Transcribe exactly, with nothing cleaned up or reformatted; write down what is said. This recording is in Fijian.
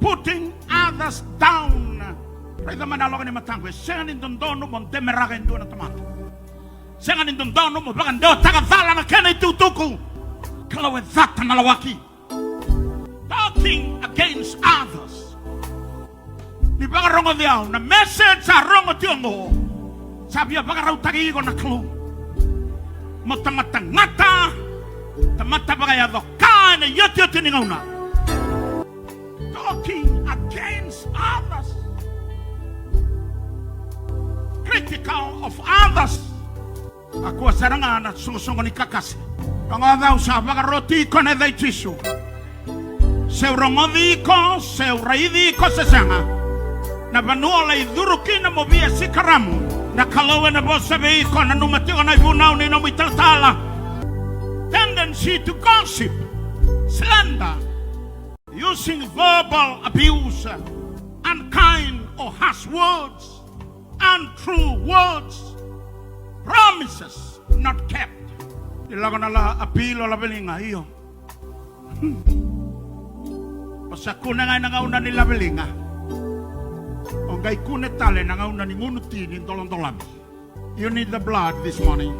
Putting others down. Raica mai na loga ni mataqu, e sega ni dodonu mo demeraka e dua na tamata. Sega ni dodonu mo vakadewataka cala na kena itukutuku. Kalou e cata na lawaki. Talking against others. Ni vakarogoci au, na message sa rogo tiko oqo, sa via vakarautaki iko na Kalou. Mo tamata gata, tamata vakayaco ka ena iotioti ni gauna. Talking against others. Critical of others. A kua sara ga na soqosoqo ni kakase. Rogoca, au sa vakaroti iko ena yaca i Jisu. Se u rogoci iko, se u raici iko se sega, na vanua o lai curu kina mo via sikaramu, na Kalou ena vosa vei iko. Nanuma tiko na ivunau ni nomu italatala. Tendency to gossip, slander, using verbal abuse, unkind or harsh words, untrue words, promises not kept. Ni lako na la apilo laveliga, io. Hmm. O sa kune ga ena gauna ni laveliga, o qai kune tale ena gauna ni gunu ti ni dolodolome. You need the blood this morning.